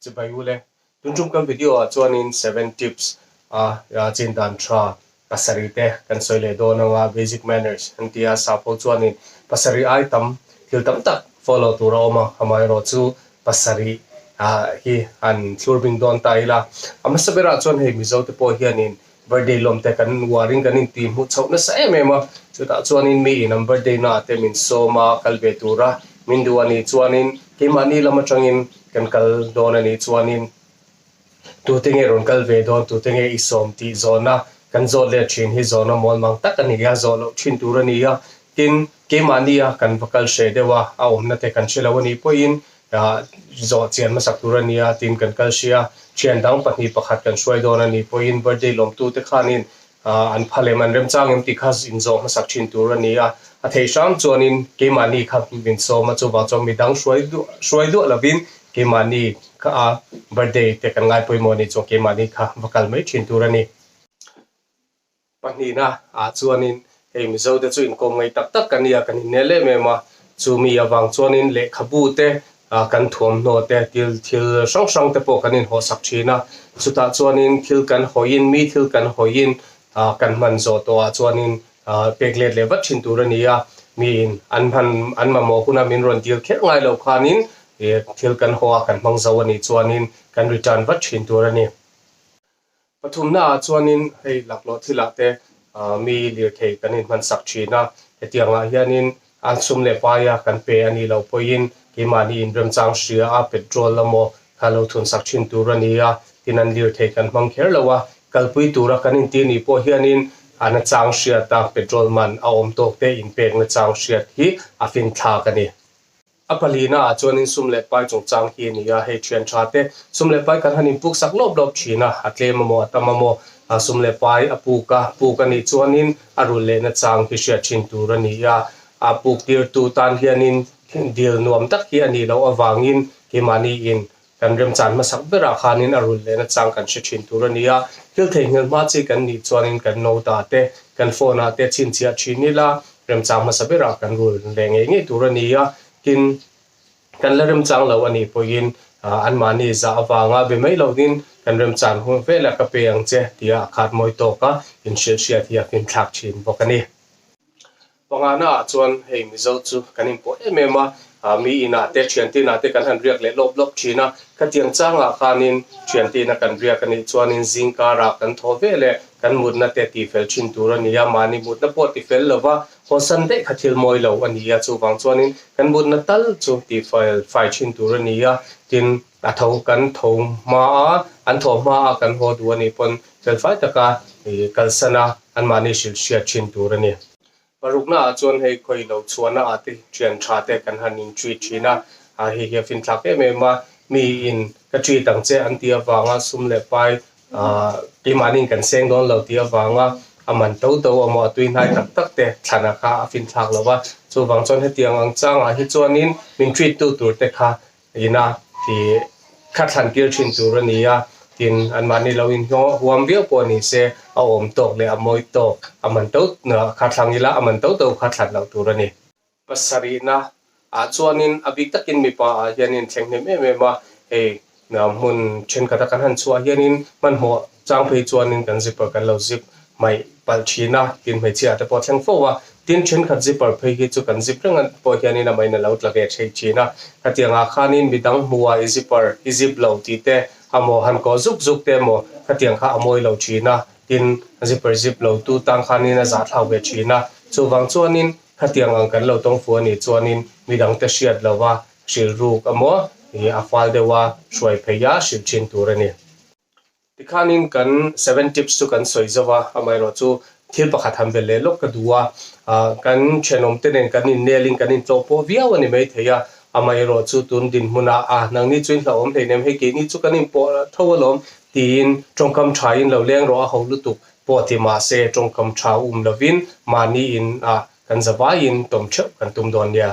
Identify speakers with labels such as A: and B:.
A: Chibai u le. Tun tum kan video ah chuanin seven tips a chin dan tha pasarih te kan sawi leh dawn anga basic manners an ti a, sap ho chuanin pasarih ai tam thil tam tak follow tur a awm a, amaherawh chu pasarih hi an thlur bing dawn ta ila. A hmasa berah chuan hei Mizo te pawh hianin birthday lawm te kan uarin kan intih hmuh chhoh nasa em em a, chutah chuanin mi in an birthday naah te min sawm a, kal ve tura min duh a nih chuanin keimahni lam atangin kan kal dawn a nih chuanin tute nge rawn kal ve dawn, tute nge i sawm tih zawhna kan zawt let thin hi zawhna mual mang tak a ni a, zawh loh thin tur a ni a, tin keimahni a kan va kal hreh deuh a, a awmna te kan hre lo a nih pawhin Zawh chian hmasak tur a nia tiin kan kal hria. Thian dang pahnih pakhat kan hruai dawn a nih pawhin birthday lawmtute khanin an phal em, an remchang em tih kha inzawh hmasak thin tur a ni a. A theih hram chuanin keimahni kha min sawm a, chuvang chuan midang hruai duah hruai duah lovin keimahni kha a birthday te kan ngai pawimawh a nih chuan keimahni kha va kal mai thin tur a ni. Pahnihna ah chuanin hei Mizo te chu inkawm ngaih tak tak kan nia, kan innel em em a, chumi avang chuanin lehkhabu te, kan thuamhnaw te, thil thil hrang hrang te pawh kan inhawhsak thin a, chutah chuanin thil kan hawiin, mi thil kan hawiin kan hman zawh tawhah chuanin pek let leh vat thin tur a ni a, miin an hman an mamawh huna min rawn dil kher ngai loh khanin thil kan haw a kan hmang zo a nih chuanin kan return vat thin tur a ni. Pathumna ah chuanin hei laklawh thilah te mi lirthei kan inhmansak thin a, hetiangah hianin an sum leh paia kan pe a nih loh pawhin keimahni inremchang hria a petrol emaw kha lo thunsak thin tur a ni a, tin an lirthei kan hmang kher lo a, kalpui tura kan intir nih pawh hianin a nachang hriat a petrol man a awm tawk te inpek nachang hriat hi a finthlak a ni. A palina ah chuanin sum leh pai chungchang hi a ni a, hei thian tha te sum leh pai kan han inpuk sak lawp lawp thin a, a tlem amaw a tam amaw sum leh pai a puk a, puk a nih chuanin a rulh lehna chang hi hriat thin tur a ni a, a puk tirtu tan hianin dil nuam tak hi a nih loh avangin keimahni in Kan remchan hmasak berah khanin a rulh lehna chang kan hre thin tur a ni a, thil theihnghilh hma chi kan nih chuanin kan note ah te, kan phone ah te chhinchhiah thin ila, remchang hmasa berah kan rulh leh ngei ngei tur a ni a, tin, kan la remchang lo a nih pawhin anmahni zah avanga be mai lovin kan remchan hun velah ka pe ang che tia a khat mawi tawka inhrilhhriat hi a finthlak thin bawk a ni. Pangana ah chuan hei Mizo chu kan inpawh em em a, mi inah te thiante inah te kan han riak leh lawp lawp thin a, khatiang changah khanin thiante ina kan riak a nih chuanin zingkarah kan thaw ve leh kan mutna te tifel thin tur a ni a, mahni mutna pawh tifel lova hawsan daih kha thil mawi lo a ni a, chuvang chuanin kan mutna tal chu tifel fai thin tur a ni a, tin a tho kan tho hma a, an thaw hma a kan haw duh a nih pawn felfai taka kalsan a anmahni hrilh hriat thin tur a ni. Parukna ah chuan hei khawi lo chhuahna ah te thian tha te kan han in treat thin a, hei hi a finthlak em em a, mi in ka treat ang che an tih avanga sum leh pai keimahni in kan seng dawn lo tih avanga a man to to emaw a tui hnai tak tak te thlan ah kha a finthlak lo va, chuvang chuan hetiang ang changah hi chuanin min treat tu tur te kha Ina tih kha thlan tir thin tur a ni a, tin anmahni lo inhnawh huam viau pawh ni se a awm tawk leh a mawi tawk a man to kha thlang ila a man to to kha thlan loh tur a ni. Pasarihna ah chuanin a bik takin mipa ah hianin thleng hnem em em a, hei hmun thenkhat a kan han chhuah hianin hmanhmawh chang phei chuanin kan zipper kan lo zip hmaih palh thin a, tin hmeichhia te pawh a thleng fo a, tin thenkhat zipper phei hi chu kan zip reng a pawh hianin amahin a lo tla ve thei thin a, khatiang ah khanin midang hmuh ah i zipper i zip lo tih te amaw han kawh zuk zuk te emaw khatiang kha a mawi lo thin a, tin zipper zip lo tu tang khanin a zahthlak ve thin a, chuvang chuanin khatiang ang kan lo tawng fu anih chuanin midang te hriat lo a hrilh ruk amaw ih a fal deuh a hruai phei a hrilh thin tur a ni. Tikhanin kan seven tips chu kan sawi zo a, amaherawhchu thil pakhat han belh leh lawk ka duh a, kan thenawmte nen kan innelin kan intlawh pawh viau a ni maithei a, amaherawhchu tun dinhmunah a nangni chu in hlauhawm hleinem hei keini chu kan inpawh tho alawm tiin tawngkam thain lo leng rawh a ho lutuk pawh ti mahse tawngkam tha um lovin mahni in ah kan zavaiin tawm theuh kan tum dawn nia.